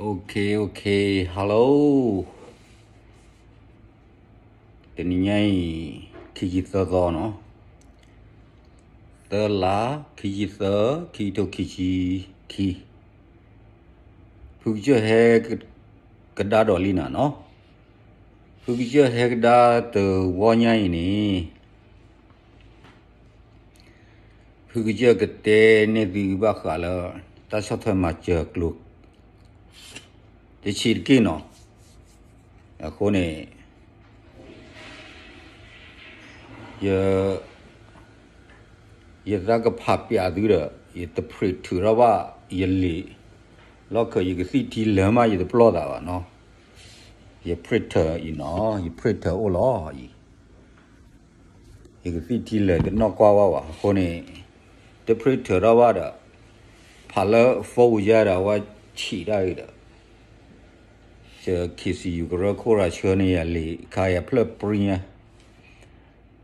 OK, OK, hello. တနံၤညါအံၤ ခံဆံသၢသီနီၤ, သၢလါ ခံဆံသၢ, ခံကထိခံဆံခံ, ဖုကစၢၢ်ဟဲကဒါဒီးလံနၤနီၤ, ဖုကစၢၢ်ဟဲကဒါတဝီညါအံၤန့ၣ် ဖုကစၢၢ်ကတဲန့ၢ်သုဘၣ်ဃးလၢ တၢ်ဆီၣ်ထွဲမၤစၢၤကျိၤ တဆံးတက့ၢ်နီၤ. အဃိန့ၣ် ယ ယသးကဖးပျးသုဒီး ယတ print ထုးထီၣ်ဘၣ်ယလံာ်, လီၢ်ခၢၣ်ယကသံၣ်ထံလၢာ်မး ယတပလီၢ်သးဘၣ်နီၤ. ယ printer အံၤနီၤ, ယ printer အိၣ်လီၤအံၤ, ယကသံၣ်ထံလၢာ်တနီၣ်ကွၢ်ဘၣ်ဘၣ်. အဃိန့ၣ် တ print ထုးထီၣ်ဘၣ်ဒီး ဖးလၢ phone ယၤဒီး အဝဲဆံးတၢ်အံၤဒီး ယ KCU ကရၢခိၣ်ရၤဆှၢန့ၢ်ယၤလံာ်ခါ ယဖျၢၣ် print ညါ,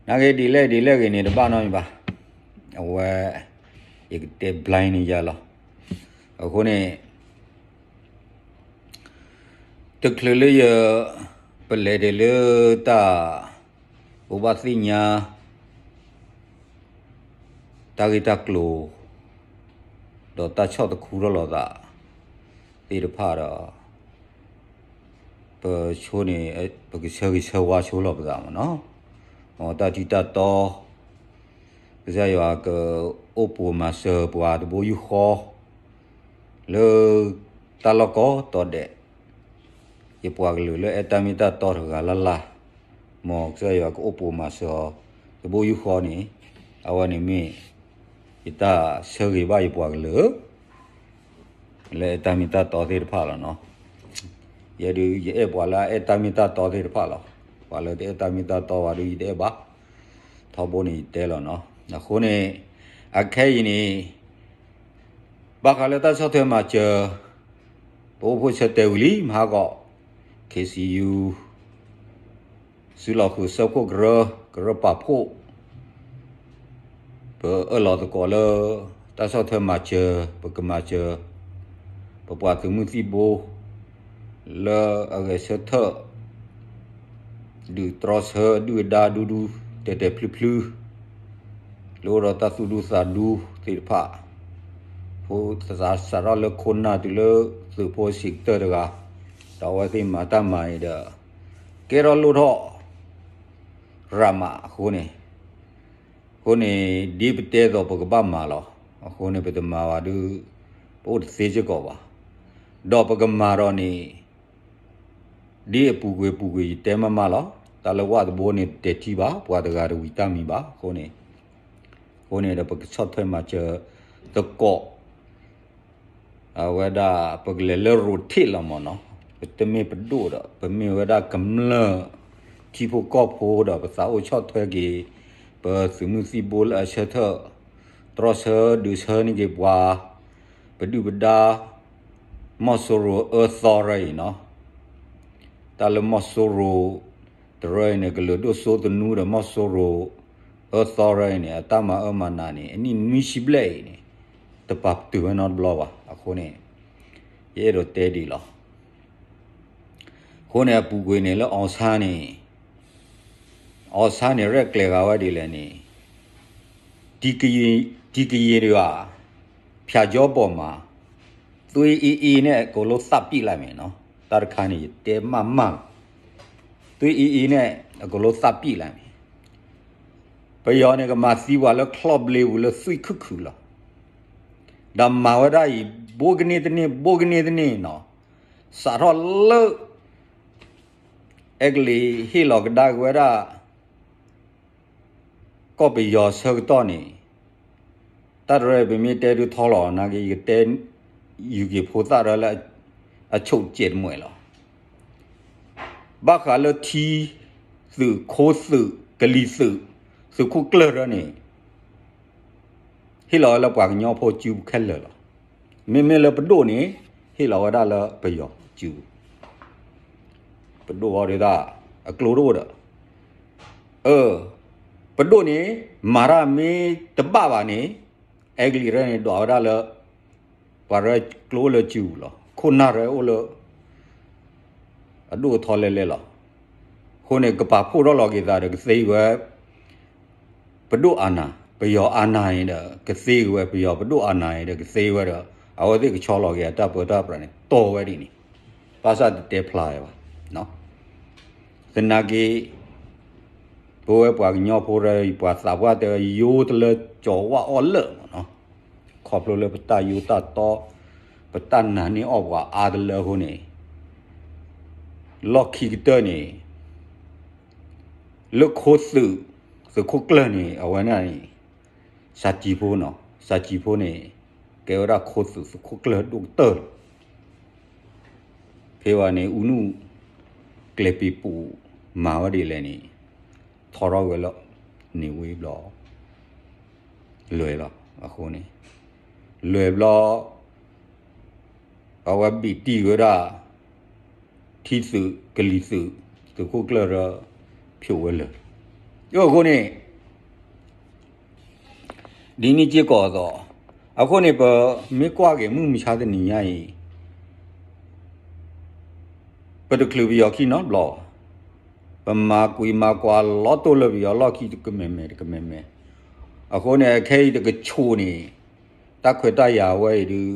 နာ်က့ဒ်လဲၣ်ဒ်လဲၣ်ဂ့ၤန့ၣ် တဘၣ်နီတမံၤဘၣ်. အဝဲ ယကတဲ blind န့ၢ်ယၤလီၤ. အဃိန့ၣ် တချုးလၢယ ပလဲၤဒၣ်လၢတၢ် ဘိးဘၣ်သ့ၣ်ညါ တၢ်ဂ့ၢ်တၢ်ကျိၤ ဒီးတၢ်ဆီၣ်တခူထီၣ်လိာ်သး သ့ၣ်တဖၣ်ဒီး ပဆိန့ၣ် ပကဆၢဂ့ၤဆၢဝါဆိလီၤပသးမ့ၢ်နီၤ. မ်တၢ်ထံတၢ်တီ ကစၢ်ယွၤကအိၣ်ပိာ်မၤစၢၤပှၤတဘိယူၢ်ဃီ လၢတၢ်လီၢ်ကိးတီၤဒဲး, ယပှၤကလုာ်လၢအဲၣ်တၢ်မ့ၢ်တၢ်တီတဂၤလၢ်လၢ်, မ်ကစၢ်ယွၤကအိၣ်ပိာ်မၤစၢၤအီၤ တဘိယူၢ်ဃီန့ၣ်, အဝဲန့ၣ်မ့ၢ် ယတၢ်ဆၢဂ့ၤဘၣ်ယပှၤကလုာ် လၢအဲၣ်တၢ်မ့ၢ်တၢ်တီသ့ၣ်တဖၣ်လီၤနီၤ. ယဲဒုး ယအဲၣ်ပှၤလၢအအဲၣ်တၢ်မ့ၢ်တၢ်တီသ့ၣ်တဖၣ်လီၤ. ပှၤလၢတအဲၣ်တၢ်မ့ၢ်တၢ်တီဘၣ်ဒုး ယတအဲၣ်ဘၣ်. ထီဘိန့ၣ်ယတဲလီၤနီၤ. အဃိန့ၣ် အခဲအံၤန့ၣ် ဘၣ်ဃးလၢတၢ်ဆီၣ်ထွဲမၤစၢၤ ပအိၣ်ဖှိၣ်ဆၢတဲာ်ဝံၤလံ မဟါဂီၤ KCU စုလီၤဃုာ်စၢဖှိၣ်ကရၢ, ကရၢပာ်ဖှိၣ် ပအၢၣ်လီၤသကိးလၢ တၢ်ဆီၣ်ထွဲမၤစၢၤ ပကမၤစၢၤ ပပှၤသုးမုၢ်သံၣ်ဘိ လၢအဂဲၤဆၢထၢၣ် ဒုးတြီဆၢဒုၣ်ဒါဒူဒူ တဲာ်တဲာ်ဖျုဖျု လၢအိၣ်ဒီးတၢ်သူၣ်ဒူသးဒူသ့ၣ်တဖၣ်, ဖိသးစးထီၣ်လၢခိၣ်နၢ်တုၤလၢသုးဖိဆံးကတၢၢ်တဂၤ, ဒီးအဝဲသ့ၣ်မၤတၢ်မၤအံၤဒီး ကဲထီၣ်လိၣ်ထီၣ် ရၤမးအဃိန့ၣ်, အဃိန့ၣ် ဒ်ပတဲသိးပကဘၣ်မၤလီၤ. အဃိန့ၣ် ပတမၤဘၣ်ဒုး ပအိၣ်တသ့စ့ၢ်ကီးဘၣ်. ဒီးပကမၤဒီးန့ၣ် ဒ်အပူၤကွံာ်ပူၤကွံာ်ယတဲမးမးလီၤ. တၢ်လၢဝၣ်တဘိန့ၣ်တတဲာ်ထံဘၣ်, ပှၤတဂၤတဝံၤတၢ်မံၤဘၣ်. အဃိန့ၣ်, အဃိန့ၣ်ဒီးပကဆီၣ်ထွဲမၤစၢၤသကိး အဝဲဒၣ် ပကလဲၤလၢ rotate လီၤမ့ၢ်နီၤ. ပတမ့ၢ်ပဒိၣ်ဒီး ပမ့ၢ်ဝဲဒၣ်ကမျၢၢ် ထံဖိကီၢ်ဖိဒီး ပသးအိၣ်ဆီၣ်ထွဲက့ၤ ပသုးမုၢ်သံၣ်ဘိလၢအဆၢထၢၣ် တြီဆၢဒုးဆၢန့ၢ်က့ၤပှၤ ပဒုၣ်ပဒါ မီၢ်စိရိၤအၢသီရၢအံၤနီၤ. တၢ်လၢမီၢ်စိရိၤတရၢအံၤန့ၣ် ကလုာ်ဒိၣ်စိသနူဒီးမီၢ်စိရိၤအၢသီရၢအံၤန့ၣ် အတၢ်မၤအၢမၤနးန့ၣ် အနံၣ်နွံဆံဘျဲၣ်အံၤန့ၣ် တပာ်တုာ်ဝဲနီတဘျီဘၣ်. အဃိန့ၣ် ယအဲၣ်ဒိးတဲဒ်အံၤလီၤ. အဃိန့ၣ် အပူၤကွံာ်န့ၣ်လၢ အောင်ဆန်း န့ၣ် အောင်ဆန်း န့ၣ် ရဲၣ်ကျဲၤဂၤဝဲဒ်လဲၣ်န့ၣ် ဒီကရင်, ဒီကရင်တွေက ဖျာကြောပေါ်မှာ သွေးအေးအေးနဲ့ အကုန်လုံး သတ်ပစ်လိုက်မယ်နော်. တၢ်တခါန့ၣ် ယတဲမးမးလီၤ. သွေးအေးအေးနဲ့ အကုန်လုံး သတ်ပစ်လိုက်မယ်. ပယီၤန့ၣ် ကမၤသံပှၤလၢ ချီၣ်ဘျ့ပူၤလၢသွံၣ်ခုၣ်ခုၣ်လီၤ. ဒီးမၤဝဲဒၣ်အံၤ ဘိကန့ၢ်တန့ၢ် ဘိကန့ၢ်တန့ၢ်နီၤ. စးထီၣ်လၢ အဲကလံးဟ့ၣ်လီၤကဒါက့ၤဝဲဒၣ် ကီၢ်ပယီၤဆၢကတီၢ်န့ၣ် တၢ်တရၢ ပမ့ၢ်တဲဒုးထီလီၤ နာ်က့ ယကတဲ ယူၤက့ၤဖိသၣ်တၢ်လၢ အဆိကတၢၢ်တမှဲာ်လီၤ. ဘၣ်ဃးလၢထံသုး ခိသုး ကလံၤသုး သုးခိၣ်ကျၢၢ်တၢ်န့ၣ် ဟ့ၣ်လီၤဝဲလၢပှၤကညီဖိစုပူၤခဲလၢာ်လီၤ. မ့မ့ၢ်လၢပဒိၣ်န့ၣ် ဟ့ၣ်လီၤဝဲဒၣ်လၢပယီၤစုပူၤ ပဒိၣ်ဝဲဒၣ် အကျိၤတအိၣ်ဒီး အၢ ပဒိၣ်န့ၣ် မၤတၢ်မ့ၢ်တဘၣ်ဘၣ်န့ၣ် အဲကလံးတၢ်န့ၣ် ဒွးဝဲဒၣ်လၢ ပှၤတၢ်ကျိလၢစုပူၤလီၤ. ခိၣ်နၢ်ရဲအိၣ်လၢ အဒိၣ်အထီလဲၣ်လဲၣ်လီၤ. အဃိန့ၣ် ကပာ်ဖှိၣ်ထီၣ်လီၤက့ၤသးဒီးကသ့ဝဲ ပဒိၣ်အါနၢ်, ပယီၤအါနၢ်အံၤဒီး ကသ့ဝဲ ပယီၤပဒိၣ်အါနၢ်အံၤဒီး ကသ့ဝဲဒီး အဝဲသ့ၣ်ကဆီလီၤက့ၤအတၢ်ပၢတၢ်ပြးန့ၣ် တီဝဲဒ်န့ၣ်, ဘၣ်ဆၣ်တတဲဖျါဝဲဘၣ်. သနာ်က့ ပဝဲပှၤကညီဖိရၢ ပှၤသးပှၢ်တဲဝဲ ယိတလၢကၠီၤဝၣ်အီၣ်လၢာ်မ့ၢ်နီၤ, ခီဖျိလၢပတၢ်ယိတၢ်တီ ပတၢ်နာ်န့ၢ်အီၣ်ပှၤအါတလၢအဃိန့ၣ် လီၢ်ခံကတၢၢ်န့ၣ် လၢခိသုး သုးခိၣ်ကျၢၢ်န့ၣ် အဝဲန့ၣ် စၢ်ကံဖိနီၤ, စၢ်ကံဖိန့ၣ် ကဲဝဲဒၣ်ခိသုးသုးခိၣ်ကျၢၢ်ဒိၣ်ကတၢၢ်လီၤ. ဖဲဝဲန့ၣ် အူနုၣ်ကျဲၤပံၤပူၤမၤဝဲဒ်လဲၣ်န့ၣ် ထီထီၣ်ဝဲလၢ န့ၣ်ဝံၤဘျီ လွဲၤလီၤ. အဃိန့ၣ် လွဲၤဘျီ အဝဲဘံၣ်တံၢ်ဝဲဒၣ် ထံသုးကလံၤသုး သုးခိၣ်ကျၢၢ်ရၢ ဖျိးဝဲလၢာ်. အဃိန့ၣ် ဒ်န့ၣ်စ့ၢ်ကီးအသိး, အဃိန့ၣ် ပမ့ၢ်ကွၢ်က့ၤမုၢ်မဆါတနံၤညါအံၤ ပတချုးပယီၤခံနီတဘျီဘၣ်. ပမၤကွံာ်မၤကွၢ်လီၤတိၢ်လၢပယီၤလီၢ်ခံတကမဲာ်မဲာ်တကမဲာ်မဲာ်. အဃိန့ၣ် အခဲအံၤတကဆိးန့ၣ် တၢ်ခွဲးတၢ်ယာ်ဝဲအံၤဒုး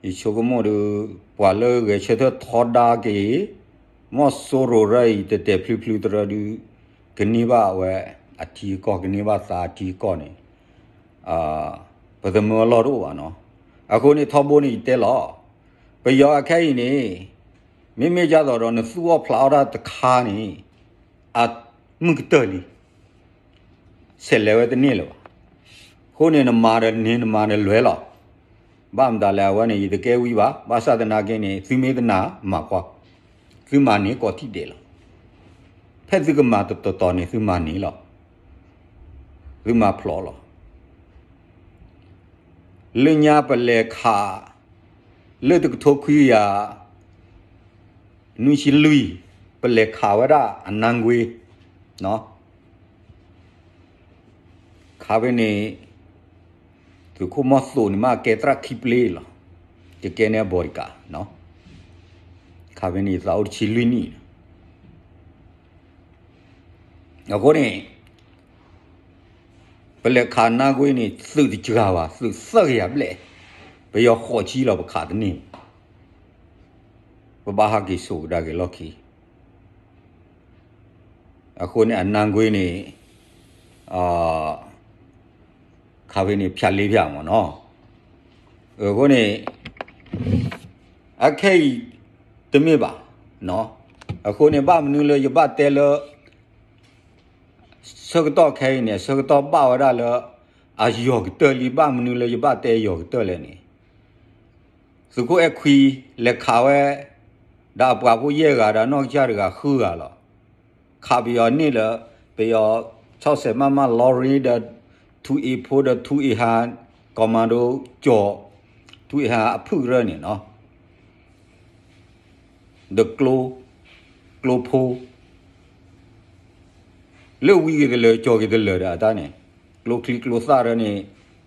ယဆိကမိၣ်ဒုး ပှၤလၢဂဲၤဆၢထၢၣ်ထီဒါက့ၤ မီၢ်စိရိၤရၢအံၤ တဲာ်တဲာ်ဖျုဖျုတရၢဒုး ကန့ၢ်ဘၣ်ဝဲအထံအကီၢ် ကန့ၢ်ဘၣ်သးအထံအကီၢ်န့ၣ် ပသမၢအလီၢ်တအိၣ်ဘၣ်နီၤ. အဃိန့ၣ်ထီဘိန့ၣ်ယတဲလီၤ, ပယီၤအခဲအံၤန့ၣ် မ့မ့ၢ်ဒ်သိးဒီးနသူၣ်အီၣ်ဖျးအီၣ်တၢ်တခါန့ၣ် အမုၢ်ကတၢၢ်လံ ဆဲးလဲၤဝဲတန့ၢ်လၢၤဘၣ်. အဃိန့ၣ် နမၤဒီးန့ၢ် နမၤဒီးလွဲၤလီၤ. ဘၣ်မတၤလဲၣ် အဝဲန့ၣ် ယတကဲဝံၤဘၣ်. ဘၣ်ဆၣ်သနာ်က့န့ၣ် သုမ့ၢ်တနာ်မၤကွၢ်, သုမၤန့ၢ်ကိးထံၣ်ဒဲးလီၤ. ဖဲသုကမၤတတီၤတီၤန့ၣ် သုမၤန့ၢ်လီၤ. သုမၤဖျိးလီၤ. လၢညါပလဲၤခး လၢတကထိခွံကယၤ နွံဆံလွံၢ် ပလဲၤခးဝဲဒၣ်အနါကွ့ ခးဖဲန့ၣ် သုးခိၣ်မီၢ်သိးန့ၣ်မ့ၢ်ကဲသရၣ်ခံပျ့လီၤ. ယကဲန့ၣ်အbodyguard ခးဖဲန့ၣ် ယသးအိၣ်တဆံလွံၢ်နံၣ်. အဃိန့ၣ် ပလဲၤခးနါကွ့န့ၣ် သုးတစှၤဘၣ်, သုးသၢကယၤဘျဲၣ်, ပယီၤဃိးဆံလီၤ ပခးတန့ၢ်, ပဘၣ်ဟးက့ၤစိာ်ကဒါက့ၤလီၢ်ခံ. အဃိန့ၣ် အနါကွ့န့ၣ် ခးဖဲန့ၣ် ဖၠးလ့ဖၠးမ့ၢ်နီၤ. အဃိန့ၣ် အခဲအံၤတမ့ၢ်ဘၣ်. အဃိန့ၣ် ဘၣ်မနုၤလၢယဘၣ်တဲလၢ ဆၢကတီၢ်ခဲအံၤန့ၣ် ဆၢကတီၢ်ဘၣ်ဝဲဒၣ်လၢ အယီၤကတၢၢ်လံ. ဘၣ်မနုၤလၢယဘၣ်တဲယီၤကတၢၢ်လဲၣ်န့ၣ် သုးခိၣ်အဲၣ်ခွံ လဲၤခးဝဲ ဒီးအပှၤဖိယဲၢ်ဂၤဒီးအနီၢ်ကစၢ်တဂၤဃုဂၤလီၤ. ခးပယီၤန့ၢ်လၢ ပယီၤ ဆီၣ်စဲးမးမး လီရ့ဒီး ထူအ့ဖိဒီး ထူအ့ဟါ ကီၢ်မၤဒိကၠီၣ် ထူအ့ဟါအဖုၣ်ကရၢန့ၣ်နီၤ ဒီးကျိ ကျိဖိ လၢဝံၤက့ၤတလၢာ် ကၠီၤက့ၤတလၢာ်ဒီးအတၢ်န့ၣ် ကျိချံကျိသၣ်ရၢန့ၣ်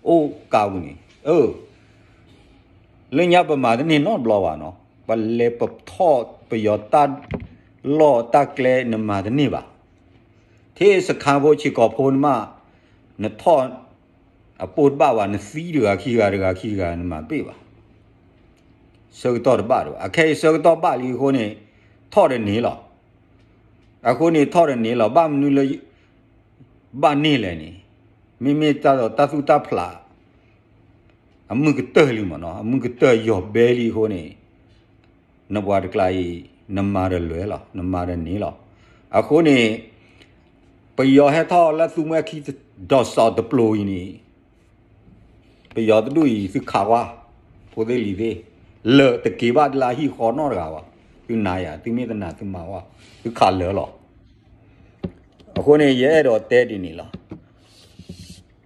အိၣ်ကးပူၤန့ၣ် အၢ လၢညါပမၤတန့ၢ်နီတဘျီဘၣ်နီၤ. ပလဲၤပထီၣ်ပယီၤတၢ်လီၢ်တၢ်ကျဲ နမၤတန့ၢ်ဘၣ်. ထဲစခါဖိဆ့ၣ်ကီၢ်ဖိနမး နထီၣ်အပိၢ်တဘၣ်ဘၣ် နသံတဂၤခံဂၤ တဂၤခံဂၤ နမၤတဘၣ်ဘၣ်. ဆၢကတီၢ်တဘၣ်ဒီး အခဲအံၤဆၢကတီၢ်ဘၣ်လံအဃိန့ၣ် ထီၣ်ဒီးန့ၢ်လီၤ. အဃိန့ၣ်ထီၣ်ဒီးန့ၢ်လီၤ. ဘၣ်မနုၤလၢ ဘၣ်န့ၢ်လဲၣ်န့ၣ် မ့မ့ၢ်တၢ်ဒီးတၢ်သူၣ်တၢ်ဖျး အမုၢ်ကတၢၢ်လံမ့ၢ်နီၤ အမုၢ်ကတၢၢ်ယီၤဘဲလံအဃိန့ၣ် နပှၤတကျါအံၤ နမၤဒီးလွဲၤလီၤ နမၤဒီးန့ၢ်လီၤ. အဃိန့ၣ် ပယီၤဟဲထီၣ်လၢသုမှဲခံဒီးစီၤတပျိၤအံၤန့ၣ် ပယီၤတဒူၣ်အံၤသုခးဝါ ဖိသ့ၣ်လံၤသ့ၣ် လၢာ်တက့ၤဘၣ်တလၢဟံၣ်ဃီနီတဂၤဘၣ်. သုနာ်ယၤ သုမ့ၢ်တနာ်သုမၤဝါ သုခးလၢာ်လီၤ. အဃိန့ၣ် ယအဲၣ်ဒိးတဲဒ်န့ၣ်လီၤ.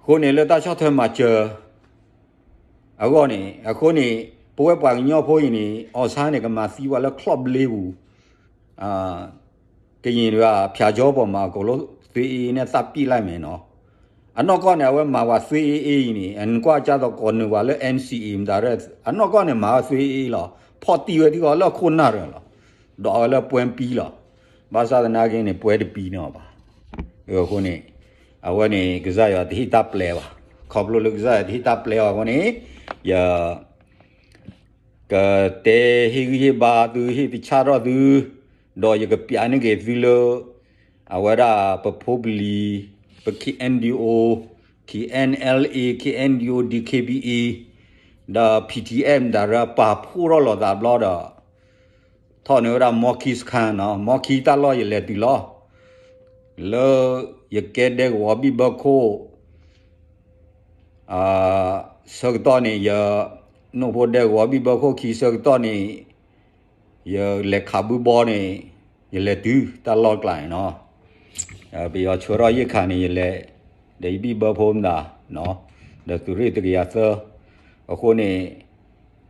အဃိန့ၣ်လၢတၢ်ဆီၣ်ထွဲမၤစၢၤ အဂီၢ်န့ၣ် အဃိန့ၣ် ပဝဲပှၤကညီဖိအံၤန့ၣ် အီၣ်ဆၣ်န့ၣ် ကမၤသံပှၤလၢချီၣ်ဘျ့ပူၤ ကယံာ်တဂၤ ဖၠးကၠီပီၤမၤအကိာ်လိ သွေးအေးအေး န့ၣ် သးပံၣ်လၢ်မဲာ်နီၤ. အနီၢ်ကီၢ်န့ၣ် အဝဲမၤဝဲသွေးအေးအေးအံၤန့ၣ် အနကွၢ်ကၢ်သိးကိးနုာ်ဝဲလၢ NCA မတၤရၢ အနီၢ်ကီၢ်န့ၣ် မၤဝဲသွေးအေးအေးလီၤ. ဖီၣ်တံၢ်ဝဲထံဃီလၢအခိၣ်နၢ်ရၢလီၤ. ဒိးဝဲလၢပွဲပံလီၤ. ဘၣ်ဆၣ်သနာ်က့န့ၣ် ပွဲတပံန့ၣ်ဘၣ်. အဃိန့ၣ် အဝဲန့ၣ် ကစၢ်ယွၤတဟ့ၣ်တၢ်ပျဲဘၣ်. ခီဖျိလၢကစၢ်ယွၤတဟ့ၣ်တၢ်ပျဲအီၤအဃိန့ၣ် ယ ကတဲဟ့ၣ်ဂံၢ်ဟ့ၣ်ဘါသု ဟ့ၣ်တဆၣ်ထီၣ်သု, ဒီးယကပျးန့ၢ်က့ၤသုလၢ အဝဲဒၣ်ပဖိပလံၤ, ပ K N D O, K N L A, K N D O, D K B A, ဒီး P T M တၢ်ရၢပာ်ဖှိၣ်ထီၣ်လိာ်သးဘျီဒီး ထီၣ်န့ၢ်ဝဲဒၣ် မီခံစခါနီၤ, မီခံတၢ်လီၢ်ယလဲၤတုၤလီၤ. လၢယကဲဒဲကဝီၤဘံၣ်ဘၢခိၣ် ဆၢကတီၢ်န့ၣ် ယ နိၣ်ဖိဒဲကဝီၤဘံၣ်ဘၢခိၣ်ခံဆၢကတီၢ်န့ၣ် ယလဲၤခးဘုဘီန့ၣ် ယလဲၤတုၤတၢ်လီၢ်ကျါန့ၣ်နီၤ. ပယီၤဆှၢထီၣ်ယ့ၣ်ခါန့ၣ် ယလဲၤ ဒီးယဘံၣ်ဘၢဖိမတၤ ဒီးသုးရ့ၣ်တကယၤသၢ. အဃိန့ၣ်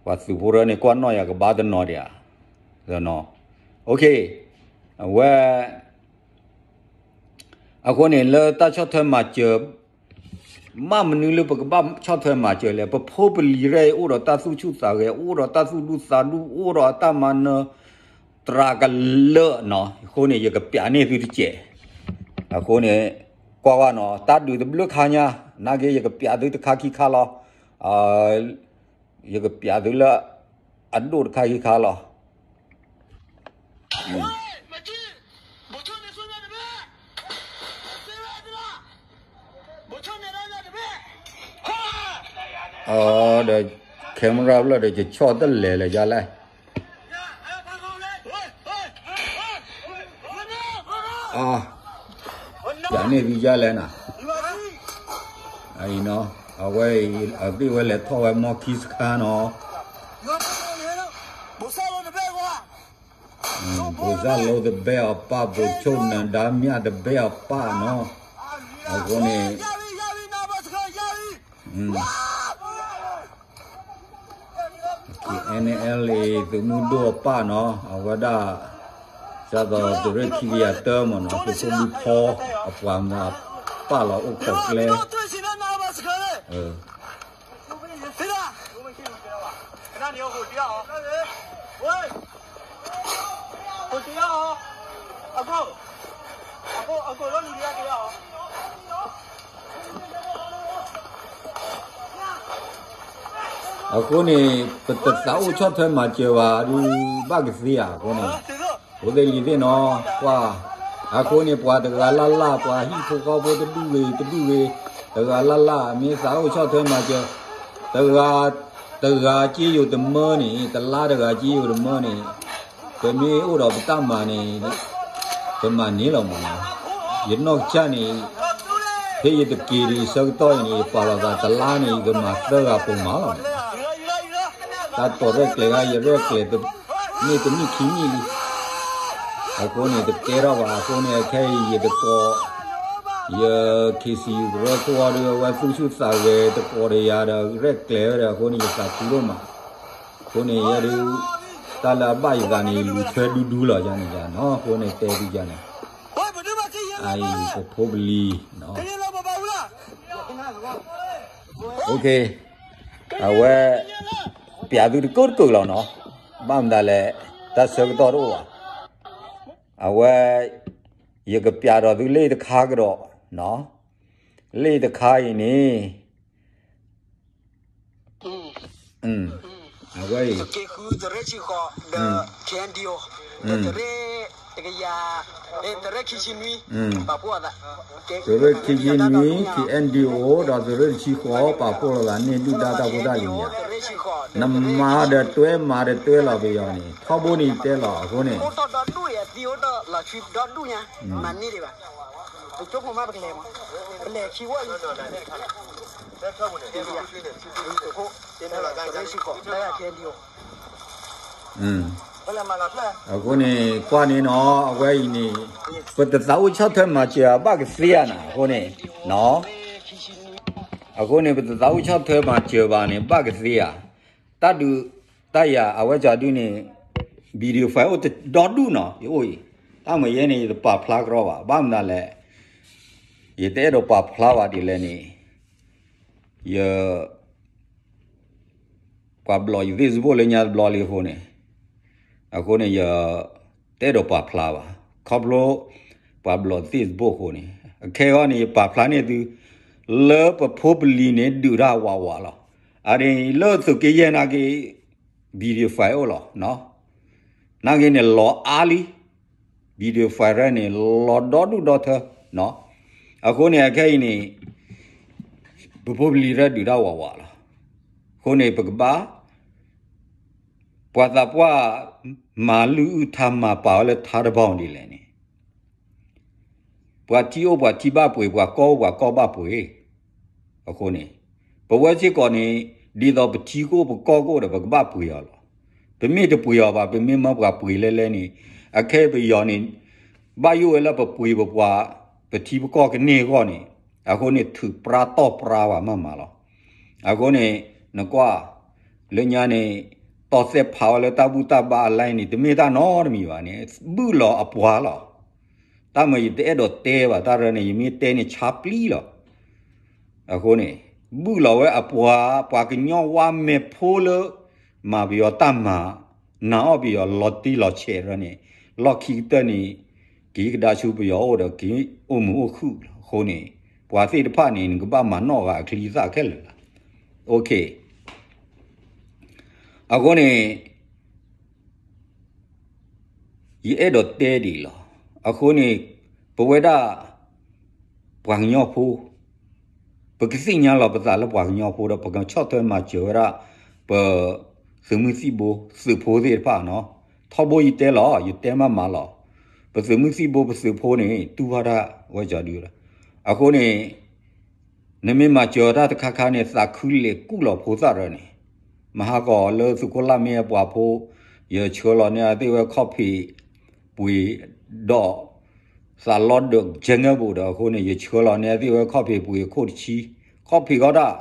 ပှၤသုးဖိရၢန့ၣ် ကွၢ်နီၣ်ယၤကဘၣ်တနီၤဒံးဧါ. အဝဲ အဃိန့ၣ် လၢတၢ်ဆီၣ်ထွဲမၤစၢၤ မ့ၢ်မနုၤလၢပကဘၣ်ဆီၣ်ထွဲမၤစၢၤလဲၣ်. ပဖိပလံၤရဲၣ် အိၣ်ဒီးတၢ်သူၣ်ဆူၣ်သးဂဲၤ, အိၣ်ဒီးတၢ်သူၣ်ဒူသးဒူ, အိၣ်ဒီးအတၢ်မၤနၢၤ သရၣ်ကလၢာ်နီၤ. အဃိန့ၣ် ယကပျးန့ၢ်သုတစဲး. အဃိန့ၣ် ကွၢ်ဝဲနီၤ, တၢ်ဒုးတဘျုးခါညါ, နာ်က့ ယကပျးသုတခါခံခါလီၤ. ယကပျးသုလၢ အဒိၣ်တခါခံခါလီၤ. ဒီး camera ဖျၢၣ်ဒီး ယဆီၣ်တလဲၤလၢယၤလဲၣ်. ပျးန့ၢ်သုယၤလဲၣ်နၤ. အံၤနီၤ, အဝဲအံၤ အဘ့ၣ်ဝဲလဲၤထီၣ်ဝဲမီခံစခါနီၤ. ဘိၣ်စၢ်လိတဘဲအီၤပၢ်, ဘိၣ်ဆိၣ်နဒါမြတဘဲအီၤပၢ်နီၤ. အဃိန့ၣ် KNLA သုးမုၢ်ဒိၣ်အပၢ်နီၤ, အဝဲဒၣ် ဒ်သိးသုးရ့ၣ်ခံကယၤတၢမ့ၢ်နီၤ, သုးခိၣ်ဘုဖီအပှၤမၤပၢ်လီၤအိၣ်ခိးကျဲ အဃိန့ၣ် ပတသးအိၣ်ဆီၣ်ထွဲမၤစၢၤဘၣ်ဒုး ဘၣ်ကသ့ဧါအဃိန့ၣ်, ဖိသ့ၣ်လံၤသ့ၣ်နီၤ, ကွၢ်, အဃိန့ၣ် ပှၤတဂၤလၢ်လၢ် ပှၤဟံၣ်ဖိဃီဖိတဒူၣ်ဂ့ၤတဒူၣ်ဂ့ၤ, တဂၤလၢ်လၢ် မ့ၢ်သးအိၣ်ဆီၣ်ထွဲမၤစၢၤ, တဂၤ, တဂၤက့ယိာ်တမၢန့ၣ်, တလါတဂၤက့ယိာ်တမၢန့ၣ်, ပမ့ၢ်အိၣ်ဒီးပတၢ်မၤန့ၣ် ပမၤန့ၢ်လီၤမးနီၤ. ယနီၢ်ကစၢ်န့ၣ် ဖဲယတက့ၤဒံးဆၢကတီၢ်အံၤန့ၣ် ယပာ်လီၤသးတလါန့ၣ် ယကမၤသၢဂၤပိာ်မးလီၤ. တၢ်တိာ်ရဲၣ်ကျဲၤဂၤ ယရဲၣ်ကျဲၤတန့ၢ်တနံၣ်ခံနံၣ်လံ. အဃိန့ၣ် တကဲထီၣ်ဘၣ် အဃိန့ၣ် ခဲအံၤယတကိး ယ KCU ကရၢခိၣ်အီၤဒီး အဝဲသူၣ်ဆူၣ်သးဂဲၤတကိးဒီးယၤဒီး ရဲၣ်ကျဲၤဝဲဒီး အဃိန့ၣ် ယသးခုဒိၣ်မး. အဃိန့ၣ် ယဲဒုး တၢ်လၢအဘၣ်ယသးန့ၣ် ယလူၤထွဲဒူဒူလီၤယၤန့ၣ်ယၤနီၤ, အဃိန့ၣ် တဲဒုးယၤန့ၣ် အအံၤပဖိပလံၤ အဝဲ ပျးသုတကိၢ်တကိၢ်လီၤနီၤ, ဘၣ်မတၤလဲၣ်, တၢ်ဆၢကတီၢ်တအိၣ်ဘၣ်. အဝဲ ယကပျးဒီးသုလၢတခါကဒီး, လၢတခါအံၤန့ၣ် အဝဲအံၤ သုးရ့ၣ်ခံဆံနွံ KNDO ဒီးသုးရ့ၣ် သုးရ့ၣ်ခံဆံနွံ KNDO ဒီးသုးရ့ၣ်တဆံဃိး ပာ်ဖှိၣ်လိာ်သးန့ၢ်ဒုၣ်ဒါတၢ်ဖိတၢ်လံၤယၤ, နမၤဒီးတွဲမၤဒီးတွဲလီၤပယီၤန့ၣ် ထီဘိန့ၣ်တဲလီၤအဃိန့ၣ် အဃိန့ၣ် ကွၢ်န့ၣ်နီၤ အဝဲအံၤန့ၣ် ပတသးအိၣ်ဆီၣ်ထွဲမၤစၢၤဘၣ်ကသ့ဧါနၤ အဃိန့ၣ်, အဃိန့ၣ် ပတသးအိၣ်ဆီၣ်ထွဲမၤစၢၤဘၣ်န့ၣ် ဘၣ်ကသ့ဧါ, တၢ်ဒုး တၢ်ယၤ အဝဲကဒုးန့ၣ် video file အိၣ်တဒီဒူၣ်နီၤ ယအိၣ်အံၤ, တၢ်မၤယဲန့ၣ် ယတပာ်ဖျါကရီဘၣ် ဘၣ်မနုၤလဲၣ်, ယတအဲၣ်ဒိးပာ်ဖျါဘၣ်ဒ်လဲၣ်န့ၣ်, ယ ပှၤဘျီးယ Facebook လၢညါတဘျီလံအဃိန့ၣ် အဃိန့ၣ်ယ တအဲၣ်ဒိးပာ်ဖျါဘၣ်, ခီဖျိ ပှၤဘျီၣ်သ့ၣ်တဘိအဃိန့ၣ်, အခဲအံၤန့ၣ် ယပာ်ဖျါန့ၢ်သု လၢပဖိပလံၤန့ၣ် ဒုးတၢ်ဝးဝးလီၤ. အန့ၣ်လၢသုးက့ယဲၢ်နာ်က့ video file အိၣ်လီၤ. နာ်က့န့ၣ်လီၤအါလံ, video file န့ၣ် လီၤဒီဒူၣ်ဒီထၢ. အဃိန့ၣ် အခဲအံၤန့ၣ် ပဖိပလံၤဒုးတၢ်ဝးဝးလီၤ. အဃိန့ၣ် ပကဘၣ် ပှၤသးပှၢ် မၤလုၢ်အုၣ်ထါမၤပာ်ဝဲလၢထါတဘီဒ်လဲၣ်န့ၣ်, ပှၤထံအိၣ်ပှၤထံဘၣ်ပှ့ၤ, ပှၤကီၢ်အိၣ်ပှၤကီၢ်ဘၣ်ပှ့ၤ. အဃိန့ၣ် ပဝဲစ့ၢ်ကီးန့ၣ် ဒ်သိးပထံကအိၣ်ပကီၢ်ကအိၣ်ဒီး ပကဘၣ်ပှ့ၤအီၤလီၤ. ပမ့ၢ်တပှ့ၤအီၤဘၣ်, ပမ့ၢ်မၢပှၤပှ့ၤလဲလဲန့ၣ်, အခဲအံၤပယီၤန့ၣ် ဘၣ်ယိၣ်ဝဲလၢပပှ့ၤပပှၤ ပထံပကီၢ်ကန့ၢ်အဂီၢ်န့ၣ်, အဃိန့ၣ် ထုးပြါတီၢ်ပြါဘၣ်မးမးလီၤ. အဃိန့ၣ် နကွၢ် လၢညါန့ၣ် တီၢ်သဲးဖးဝဲလၢတၢ်ဘူၣ်တၢ်ဘါအလဲန့ၣ် တမ့ၢ်တၢ်နီတမံၤဘၣ်န့ၣ် ဘုၣ်လီၤအပှၤလီၤ. တၢ်မၤယတအဲၣ်ဒိးတဲဘၣ်တၢ်ရၢန့ၣ် ယမ့ၢ်တဲန့ၣ်ဆါပျံၤလီၤ. အဃိန့ၣ် ဘုၣ်လီၤဝဲအပှၤ, ပှၤကညီဝါမဲာ်ဖိလၢ မၤပယီၤတၢ်မၤ, နာ်အီၣ်ပယီၤလီၤတံၢ်လီၤဆဲးရၢန့ၣ်, လီၢ်ခံကတၢၢ်န့ၣ် က့ၤကဒါဆူပယီၤအိၣ်ဒီး က့ၤအိၣ်မုာ်အိၣ်ခုၣ်လီၤ. အဃိန့ၣ် ပှၤသ့ၣ်တဖၣ်န့ၣ် နကဘၣ်မၤနီၣ်ဂၤအချံသၣ်ခဲလၢာ်လီၤ. အဃိန့ၣ် ယအဲၣ်ဒိးတဲဒ်အံၤလီၤ. အဃိန့ၣ် ပဝဲဒၣ် ပှၤကညီဖိ ပကသ့ၣ်ညါလီၤပသးလၢပှၤကညီဖိဒီး ပကဆီၣ်ထွဲမၤစၢၤဝဲဒၣ် ပသုးမုၢ်သံၣ်ဘိ သုးဖိသ့ၣ်တဖၣ်နီၤ. ထီဘိယတဲလီၤ, ယတဲမးမးလီၤ. ပသုးမုၢ်သံၣ်ဘိ ပသုးဖိန့ၣ် တူၢ်ဘၣ်တၢ်ဝဲကၠီဒုလီၤ. အဃိန့ၣ် နမ့ၢ်မၤစၢၤတၢ်တခါခါန့ၣ် သးခုလဲၤကူၣ်လီၤဖိသၣ်ရၢန့ၣ်, မဟါကီးလၢသုးခိၣ်လၢ်မ့ၢ်အပှၤဖိ, ယဆှၢလီၤန့ၢ်အသ့ၣ်ဝဲခီၣ်ဖံးပှ့ၤဒီး သးလီဒၢးကဲငၢ်ဘိးဒီး အဃိန့ၣ် ယဆှၢလီၤန့ၢ်အသ့ၣ်ဝဲခီၣ်ဖံးပှ့ၤအခိၣ်တဆံ, ခီၣ်ဖံးဃီတၢ်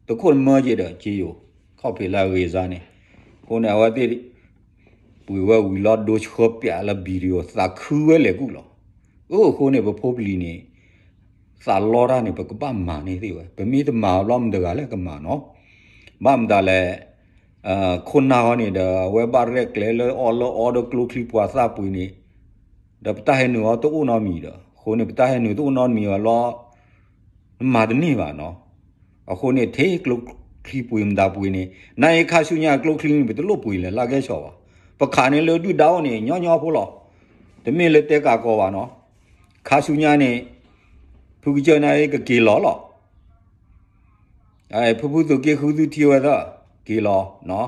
တခိၣ်တမၢယဲဒီး က့ယိာ် ခီၣ်ဖံးလၢအဂ့ၤစါန့ၣ်, အဃိန့ၣ် အဝဲသ့ၣ် ပှ့ၤဝဲဝံၤလီၤ ဒိဆှၢပျးလၢ video သးခုဝဲလဲၤကူၣ်လီၤ. အဃိန့ၣ် ပဖိပလံၤန့ၣ် သးလီတၢ်န့ၣ် ပကဘၣ်မၤန့ၢ်သ့ၣ်ဝဲ, ပမ့ၢ်တမၤဘျီမတၤတဂၤလၢကမၤနီၤ. ဘၣ်မတၤလဲၣ်, ခိၣ်နၢ်ဟီန့ၣ်ဒီး အဝဲဘၣ်ရဲၣ်ကျဲၤလၢအီၣ်လၢအီဒီးကျိချံပှၤသၣ်ပှ့ၤန့ၣ်, ဒီးပတၢ်ဟဲနုာ်အီၤတအိၣ်နီတမံၤဒီး အဃိန့ၣ် ပတၢ်ဟဲနုာ်တအိၣ်နီတမံၤဘၣ်လီၤ နမၤတန့ၢ်ဘၣ်နီၤ. အဃိန့ၣ် ထဲကျိချံပှ့ၤမတၤပှ့ၤန့ၣ် နအံၤခါဆူညါအကျိချံန့ၣ် ပတလိၣ်ပှ့ၤလၢၤ လၢကဲဆီဘၣ်. ပခးန့ၢ်လၢဒုၣ်ဒါအိၣ်န့ၣ် ညီညီဖိလီၤ. တမ့ၢ်လၢတဲကးကီးဘၣ်နီၤ. ခါဆူညါန့ၣ် ဖုကစၢၢ်န့ၣ်ကက့ၤလီၤလီၤ. ဖုဖုသုးက့ဃုသုထံဝဲသၢ က့ၤလီၤ.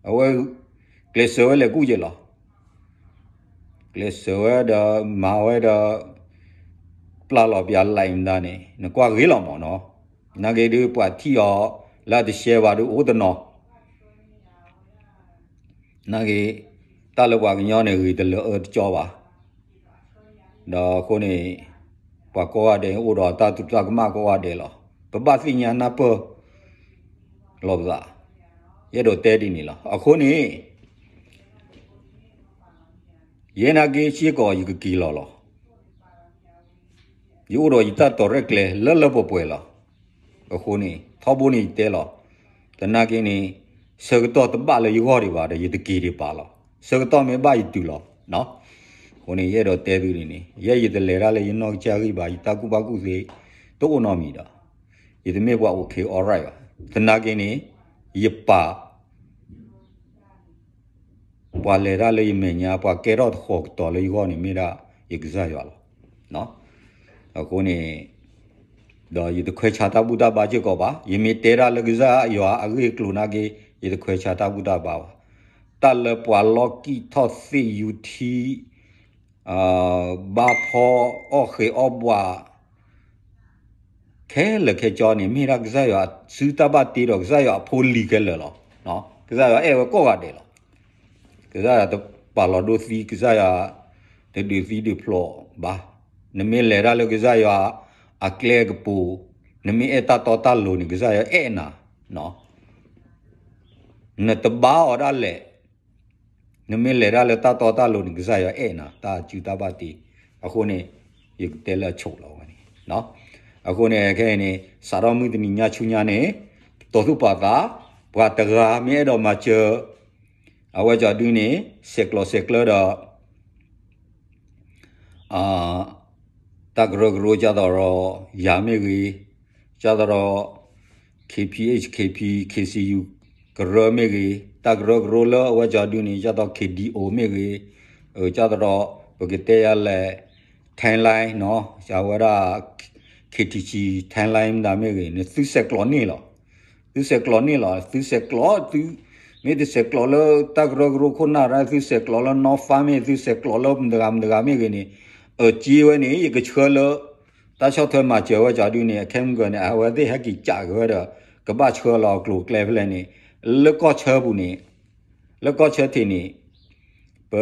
အဝဲ ကျဲးစၢးဝဲလဲၤကူၣ်က့ၤလီၤ. ကျဲးစၢးဝဲဒီးမၤဝဲဒီး ပျၢ်လီၤပျၢ်လဲၤမတၤန့ၣ် နကွၢ်ဂ့ၤလီၤမးနီၤ. နာ်က့ဒုး ပှၤထံၣ်အီၤလၢအတရှဲဘၣ်ဒုး အိၣ်တနီၤ နာ်က့ တၢ်လၢပှၤကညီန့ၣ် ဂ့ၤတလၢအၢတကၠီဘၣ်. ဒီးအဃိန့ၣ် ပှၤကိးဂၤဒဲးအိၣ်ဒီးတၢ်သရူးတၢ်ကမၣ်ကိးဂၤဒဲးလီၤ. ပဘၣ်သ့ၣ်ညါနၢ်ပၢၢ်လီၤပသး, ယအဲၣ်ဒိးတဲဒ်န့ၣ်လီၤ. အဃိန့ၣ် ယဲနာ်က့စ့ၢ်ကီးယကက့ၤလီၤလီၤ. ယအိၣ်ဒီးယတၢ်တီၤရဲၣ်ကျဲၤလၢလၢပှဲၤပှဲၤလီၤ. အဃိန့ၣ် ထီဘိန့ၣ်ယတဲလီၤ. သနာ်က့န့ၣ် ဆၢကတီၢ်တဘၣ်လၢယဂီၢ်ဒံးဘၣ်ဒီး ယတက့ၤဒံးဘၣ်လီၤ. ဆၢကတီၢ်မ့ၢ်ဘၣ်ယတုၤလီၤ. အဃိန့ၣ် ယအဲၣ်ဒိးတဲသုန့ၣ်န့ၣ် ယဲယတလဲၤတၢ်လၢယနီၢ်ကစၢ်ဂံၢ်ဘါ ယတၢ်ကူၣ်ဘၣ်ကူၣ်သ့ တအိၣ်နီတမံၤဒီး ယတမ့ၢ်ပှၤ okay alright ဘၣ်. သနာ်က့န့ၣ် ယပာ် ပှၤလဲၤတၢ်လၢယမဲာ်ညါ ပှၤကဲထီၣ်တဃီၤကတီၤလၢယဂီၢ်န့ၣ် မ့ၢ်ဒၣ်ယကစၢ်ယွၤလီၤ. အဃိန့ၣ် ဒီးယတခွဲးဆါတၢ်ဘူၣ်တၢ်ဘါစ့ၢ်ကီးဘၣ်. ယမ့ၢ်တဲတၢ်လၢကစၢ်ယွၤအဂ့ၢ်အကျိၤနာ်က့ ယတခွဲးဆါတၢ်ဘူၣ်တၢ်ဘါဘၣ်. တၢ်လၢပှၤလီၢ်ကံၢ်ထီၣ်သ့ၣ်ယူထံ ဘါဖီအီၣ်ဃဲၤအီၣ်ဘှး ခဲလၢာ်ခဲဆ့န့ၣ် မ့ၢ်ဒၣ်ကစၢ်ယွၤအစုတၢ်ဘၣ်တ့ဒီး ကစၢ်ယွၤအဖိလံၤခဲလၢာ်လီၤ. ကစၢ်ယွၤအဲၣ်ဝဲကိးဂၤဒဲးလီၤ. ကစၢ်ယွၤတပာ်လီၤဒိသံ, ကစၢ်ယွၤတဒုးသံဒုးဖျိးဘၣ်. နမ့ၢ်လဲၤတၢ်လၢကစၢ်ယွၤအကျဲကပူၤ, နမ့ၢ်အဲၣ်တၢ်တီတၢ်လိၤန့ၣ် ကစၢ်ယွၤအဲၣ်နၤ. နတဘါအီၤဒၣ်လဲာ် နမ့ၢ်လဲၤတၢ်လၢတၢ်တီတၢ်လိၤန့ၣ် ကစၢ်ယွၤအဲၣ်နၤ တၢ်စုတၢ်ဘၣ်တ့. အဃိန့ၣ် ယကတဲလၢအဆိးလီၤဝဲန့ၣ်. အဃိန့ၣ် ခဲအံၤန့ၣ် စးထီၣ်မုၢ်တနံၤညါဆူညါန့ၣ် ပတီၢ်သူၣ်ပာ်သး, ပှၤတဂၤမ့ၢ်အဲၣ်ဒိးမၤစၢၤ အဝဲကၠီဒုန့ၣ် ဆဲးကျိးဆဲးကျၢဒီး တၢ်ကရၢကရိ ကၢ်သီးဒီးယၤမ့ၢ်ဂ့ၤ, ကၢ်သီးဒီး KPH, KP, KCU ကရၢမ့ၢ်ဂ့ၤ, တၢ်ကရၢကရိလၢအဝဲကၠီဒုန့ၣ် ကၢ်သီး KDO မ့ၢ်ဂ့ၤ, ကၢ်သီးဒီး ပကတဲယၤလဲၣ် timeline နီၤ, အဝဲဒၣ် KTG timeline မတၤမ့ၢ်ဂ့ၤန့ၣ် သုဆဲးကျိးန့ၢ်လီၤ. သုဆဲးကျိးန့ၢ်လီၤ. သုဆဲးကျိး သု မ့ၢ်တဆဲးကျိးလၢတၢ်ကရၢကရိခိၣ်နၢ်ရၢ သုဆဲးကျိးလၢနီၢ်ဖးမ့ၢ် သုဆဲးကျိးလၢမတၤဂၤမတၤဂၤမ့ၢ်ဂ့ၤန့ၣ်, အစ့ဝဲန့ၣ် ယကဆှၢလၢ တၢ်ဆီၣ်ထွဲမၤစၢၤဝဲကၠီဒုန့ၣ် အခဲမုၢ်ကၢန့ၣ် အဝဲသ့ၣ်ဟဲက့ၤကးက့ၤဝဲဒီး ကဘၣ်ဆှၢလီၤအကျိၤအကျဲဖဲလဲၣ်န့ၣ် လၢကီၢ်ဆၢပူၤန့ၣ် လၢကီၢ်ဆၢထံးန့ၣ် ပ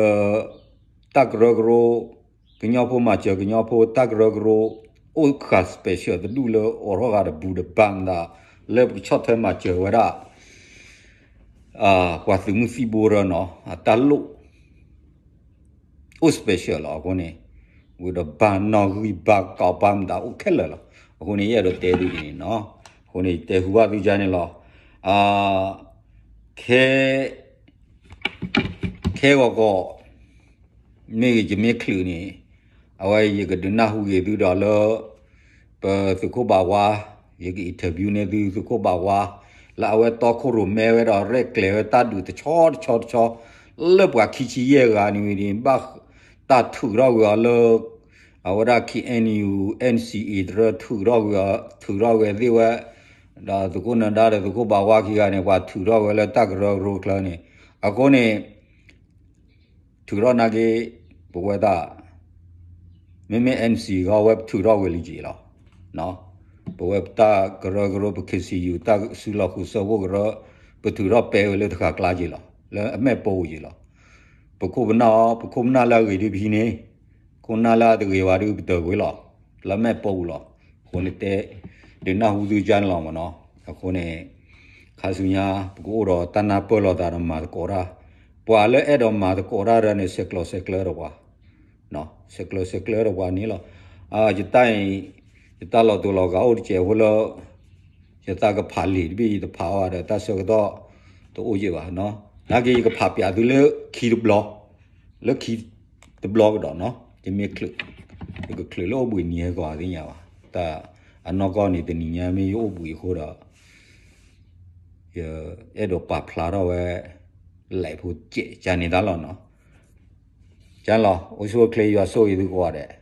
တၢ်ကရၢကရိ ကညီဖိမၤစၢၤကညီဖိ တၢ်ကရၢကရိ အိၣ်ဃာ် special တဒူၣ်လၢအိးထီၣ်ဂၤတဘူးတဘၣ်မတၤ လၢပကဆီၣ်ထွဲမၤစၢၤဝဲဒၣ် ပှၤသုးမုၢ်သံၣ်ဘိရၢနီၤ အတၢ်လိၣ် အိၣ် special လီၤ. အဃိန့ၣ် ဝံၤဒီးဘၣ်နီၣ်ဂံၢ်ဘၣ်ကီးဘၣ်မတၤအိၣ်ခဲလၢာ်လီၤ. အဃိန့ၣ် ယအဲၣ်ဒိးတဲဒ်အံၤန့ၣ်နီၤ. အဃိန့ၣ် ယတဲဟူဘၣ်သုကါန့ၣ်လီၤ. ခဲ ခဲဂီၤကီး မ့ၢ်ဂ့ၤ ယမ့ၢ်ချုးန့ၣ် အဝဲယကဒုးနၢ်ဟူဂ့ၤသုဒီးလၢ ပသုးခိၣ်ဘၣ်ဝါ ယက interview န့ၢ်သုသုးခိၣ်ဘၣ်ဝါ လၢအဝဲတီခိၣ်ရိၣ်မဲဝဲဒီးရဲၣ်ကျဲၤဝဲတၢ်ဒုးတဆီတဆီတဆီ လၢပှၤခံဆံယဲၢ်ဂၤန့ၣ်ဝံၤန့ၣ် ဘၣ်တၢ်ထုးထီၣ်ကွံာ်အီၤလၢ အဝဲဒၣ် KNU NCA တရၢ ထုးထီၣ်ကွံာ်အီၤ ထုးထီၣ်ကွံာ်သ့ၣ်ဝဲ ဒီးသုးခိၣ်နၢၤဒါဒီးသုးခိၣ်ဘၣ်ဝါခံဂၤန့ၣ် ပှၤထုးထီၣ်ဝဲလၢတၢ်ကရၢကရိချၢန့ၣ် အဃိန့ၣ် ထုးထီၣ်နာ်က့ ပဝဲတၢ် မ့မ့ၢ် NCA ဂီၢ်ဝဲပထုးထီၣ်ဝဲလံက့ၤလီၤ. ပဝဲပတၢ်ကရၢကရိ ပ KCU တၢ်စုလီၢ်ဃုာ်စၢဖှိၣ်ကရၢ ပထုးထီၣ်ပဲဝဲလၢတဃာ်ကျါက့ၤလီၤ. လၢအမဲာ်ပိာ်က့ၤလီၤ. ပခိၣ်ပနၢ်အီၤ ပခိၣ်ပနၢ်လၢအဂ့ၤဒုးပဟံးန့ၢ်, ခိၣ်ပနၢ်လၢအတဂ့ၤဘၣ်ဒုးပတၢၢ်ကွံာ်လီၤ. လၢအမဲာ်ပိာ်ပူၤလီၤ. အဃိန့ၣ်တဲ ဒုးနၢ်ဟူသုကါန့ၣ်လီၤမ့ၢ်နီၤ. အဃိန့ၣ် ခါဆူညါ ပကအိၣ်ဒီးတၢ်နၢ်ပၢၢ်လိာ်သးဒီးမၤသကိးတၢ်, ပှၤလၢအဲၣ်ဒိးမၤသကိးတၢ်ရၢန့ၣ် ဆဲးကျိးဆဲးကျၢဒီးပှၤ ဆဲးကျိးဆဲးကျၢဒီးပှၤန့ၣ်လီၤ. ယတၢ်အံၤ ယတၢ်လီၤတူာ်လီၤကာ်အိၣ်တစဲးဖိလၢ ယသးကဖးလံာ်တဘ့ၣ် ယတဖးအီၤဒီးတၢ်ဆၢကတီၢ်တအိၣ်က့ၤဘၣ်. နာ်က့ယကဖးပၠးသုလၢခံတဘျီ, လၢခံတဘျီကဒီးနီၤ, ယမ့ၢ်ချုး ယကချုးလၢအိၣ်ဘှံးနံၤဟဲကီးသ့ၣ်ညါဘၣ်. တၢ်အနီၢ်ကီၢ်န့ၣ် တနံၤညါမ့ၢ်ယအိၣ်ဘှံးအဃိဒီး ယအဲၣ်ဒိးပာ်ဖျါထီၣ်ဝဲ လဲၤဖိကဲးကန့ၢ်တၢ်လီၤနီၤ. ကလီၤ အိၣ်ဆူၣ်အိၣ်ချ့ ယွၤဆိၣ်ဂ့ၤသုကိးဂၤဒဲး.